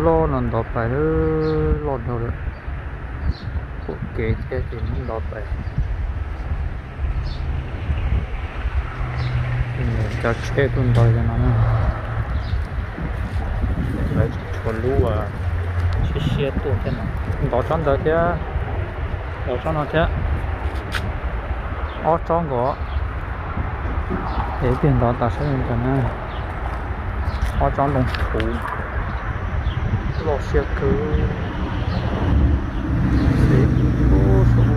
Loj no ntov pais lawm, loj dhau lawm. Pom kev thiab ces muab ntov pais. Cov tsheb tuaj ntov cov no na. Lawv tsis tshuav lub siab siab tuaj thiab no. Ntov tsob ntawd thiab, ntov tsob no thiab. Ob tsob nkaus. Es ib pliag ntov tas saib li cas na. Ob tsob ntoo txhuv, loj siab kawg. Xev ib lub saum.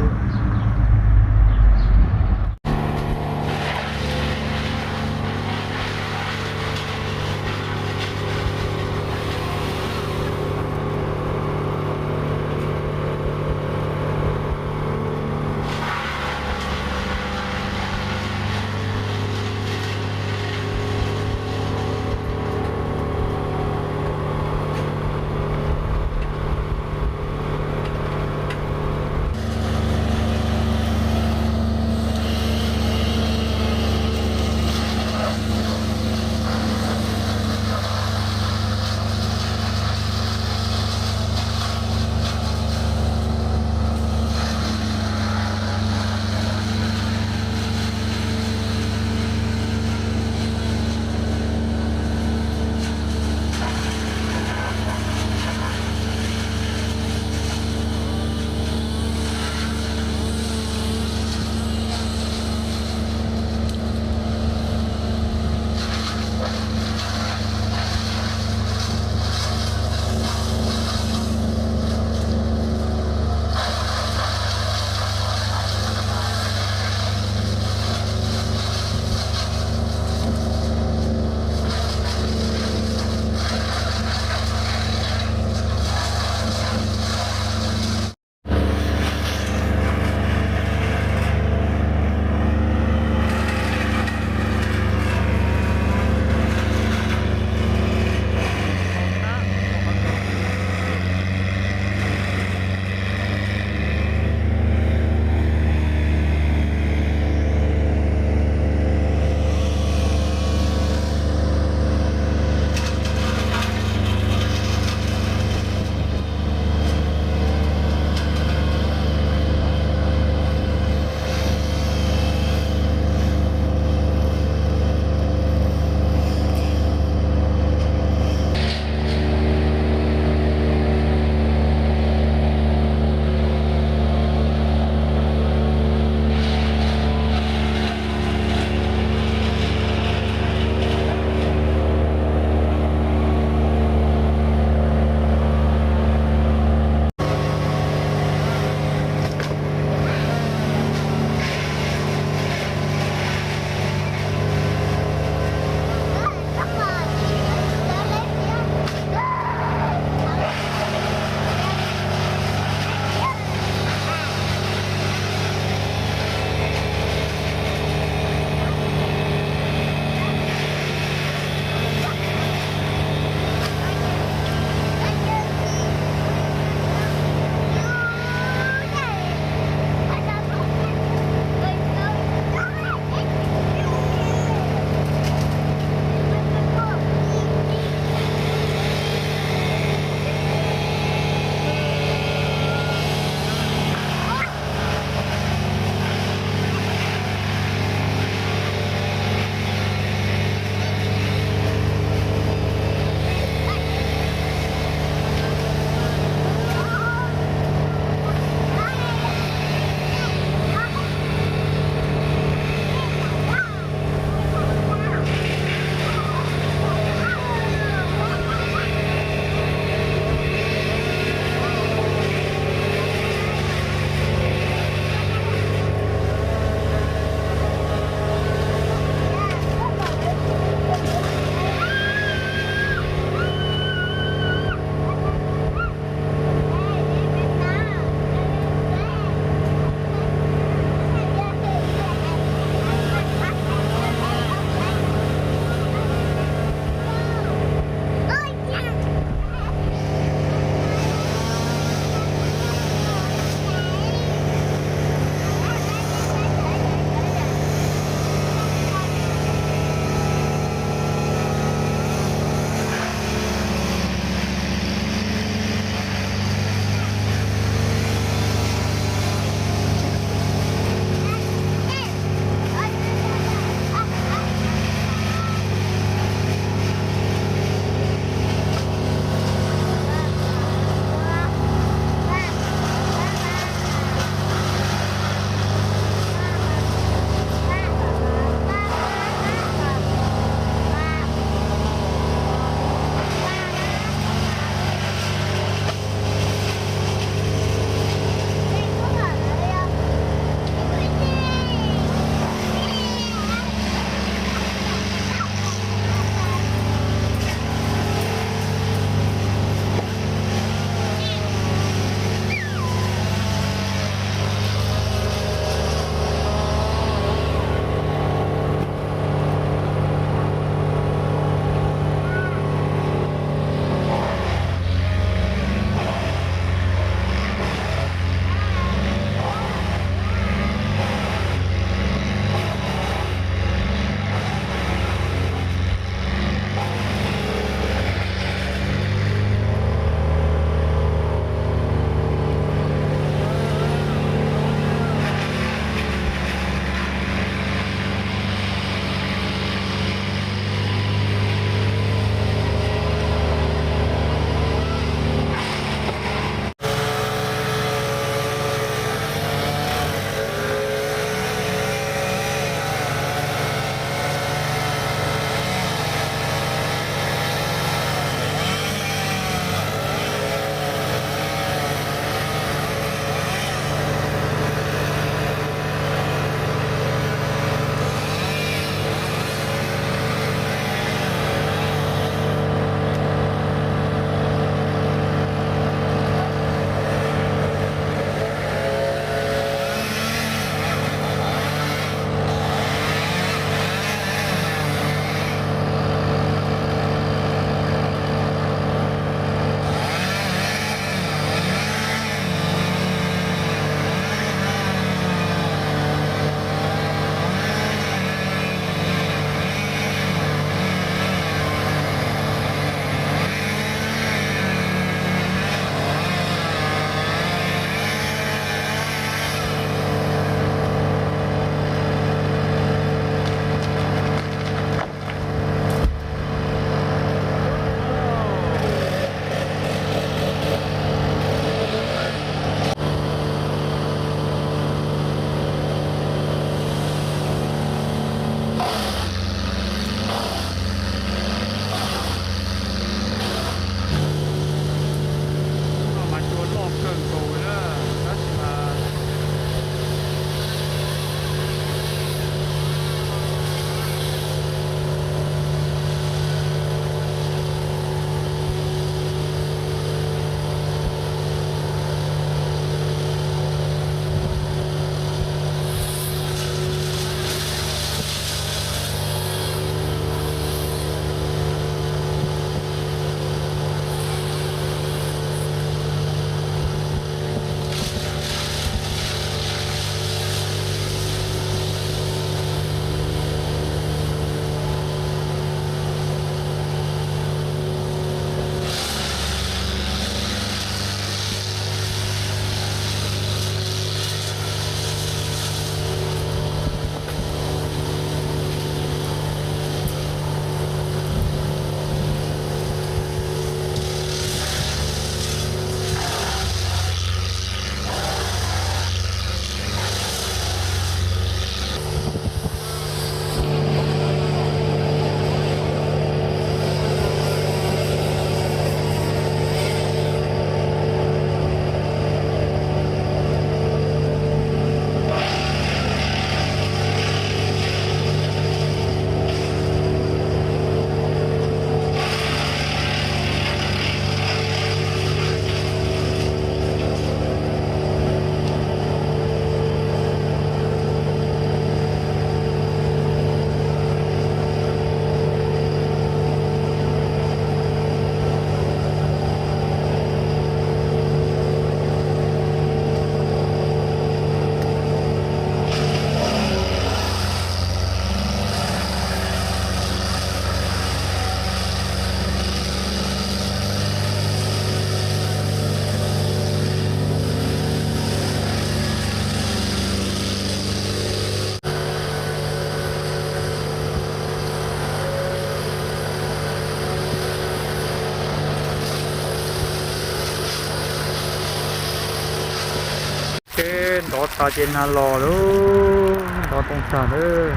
Ov tas ces nag los lawm, ntov ntoo tag lawm.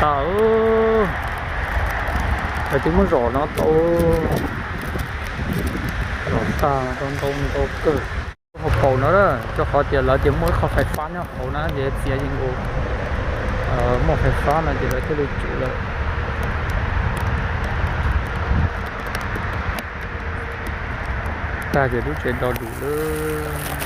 Tag, lawv twb muab zom no tau, zom tag, ntau ntau ntau kawg. Hauv paus no, rau qhov tias lawv tias muaj ib qho fais fab nyob hauv na, ces txiav yeej ua muaj fais fab no ces lawv thiaj li tsum lawm. Tag ces lub tsev do dus lawm.